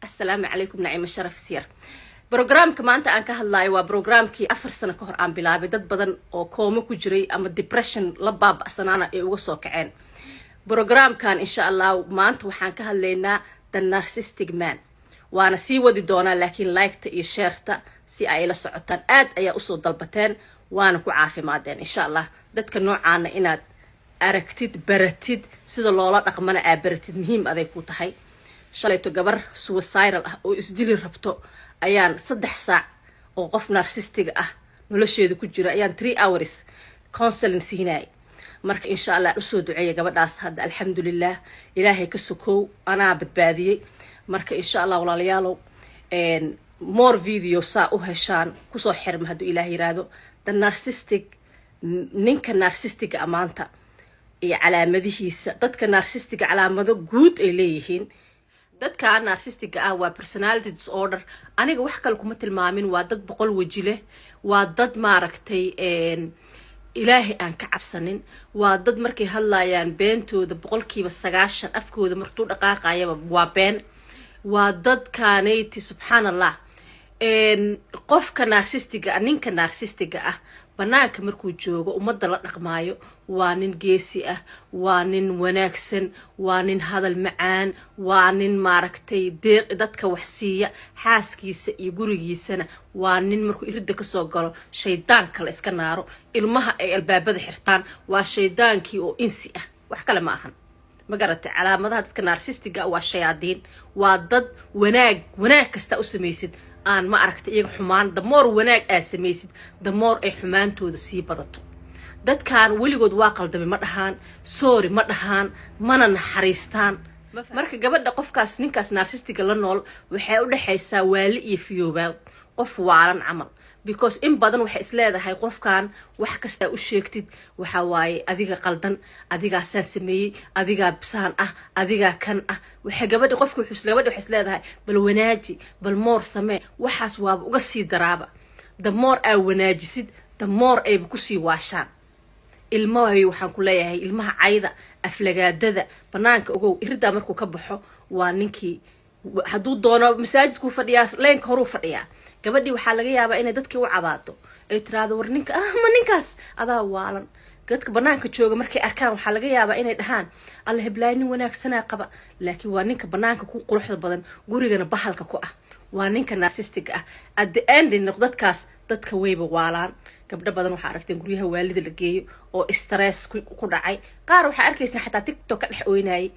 Assalaamu calaykum. Naciimo Sharaf Siyar. Programka maanta aan ka hadlayo waa programkii 4 sano ka hor aan bilaabay. Dad badan oo coma ku jiray ama depression la baaba'sanaana ay uga soo kaceen programkan. Insha Allah maanta waxaan ka hadlaynaa the narcissistic man, waana sii wadi doonaa, laakiin liketa iyo shareta si ay la socotaan. Aad ayaa usoo dalbateen, waana ku caafimaadeen. Insha Allah dadka noocaana inaad aragtid, baratid sida loola dhaqmana, aa baratid, muhiim aday ku tahay. Shalayto gabar suicidal ah oo isdili rabto ayaan 3 saac, oo qof narcissistiga ah nolosheeda ku jira, ayaan 3 hours counseling siinayay. Marka insha Allah usoo duceeya gabadhaas. Hadda alxamdulilah, Ilaahay ka sokow anaa badbaadiyey. Marka insha Allah walaalayaalow, more video saa u heshaan kusoo xirma hadduu Ilaah yiraahdo. The narcissistic, ninka narcissistiga amaanta iyo calaamadihiisa. Dadka narcissistiga calaamado guud ay leeyihiin. Dadka narcissistiga ah waa personality disorder. Aniga wax kale kuma tilmaamin. Waa dad 100 weji leh, waa dad maaragtay Ilaahay aan ka cabsanin, waa dad markay hadlayaan beentooda 90% afkooda martuu dhaqaaqayaba waa been. Waa dadkaanayti, subxaan Allah. Qofka narcissistiga ah, ninka narcissistiga ah, banaanka markuu joogo, ummadda la dhaqmaayo, waa nin geesi ah, waa nin wanaagsan, waa nin hadal macaan, waa nin maaragtay deeq, dadka wax siiya, xaaskiisa iyo gurigiisana. Waa nin markuu iridda kasoo galo shaydaan kale iska naaro, ilmaha ay albaabada xirtaan. Waa shaydaankii oo insi ah, wax kale ma ahan. Ma garatay? Calaamadaha dadka narcissistiga waa shayaadiin. Waa dad wanaag, wanaag kasta u samaysid aan ma aragtay iyaga xumaan. The more wanaag aad samaysid, the more ay xumaantooda sii badato. Dadkan weligood waa qaldamay ma dhahaan, sorry ma dhahaan, mana naxariistaan. Marka gabadha qofkaas, ninkaas narcissistiga la nool, waxay u dhexaysaa waali iyo fiyoobaan, qof waalan camal, because in badan waxay isleedahay qofkan wax kastaa u sheegtid, waxa waaye adiga qaldan, adigaasaan sameeyey, adigaa bisaan ah, adigaa kan ah. Waxay gabadha qofka gabadha waxay isleedahay bal wanaaji, bal more samee. Waxaas waaba uga sii daraaba. The more aa wanaajisid, the more ayba kusii waashaan. Ilmahay waxaan ku leeyahay, ilmaha cayda, aflagaadada banaanka ogow. Iridaa markuu ka baxo waa ninkii hadduu doono masaajidkuu fadhiyaa, leenka horuu fadhiyaa. Gabadhii waxaa laga yaabaa inay dadkii u cabaado, ay tiraahdo: "War ninka ah, ma ninkaas adaa waalan." Dadka banaanka jooga markay arkaan waxaa laga yaabaa inay dhahaan: "Alla, heblaay nin wanaagsanaa qaba." Laakiin waa ninka banaanka ku quruxda badan, gurigana bahalka ku ah. Waa ninka narcissistiga ah. At the end dadkaas dadka wayba waalaan. Gabdho badan waxaa aragteen guryaha waalida la geeyo oo stress ku dhacay. Qaar waxaa arkaysa xataa TikTok ka dhex oynayay.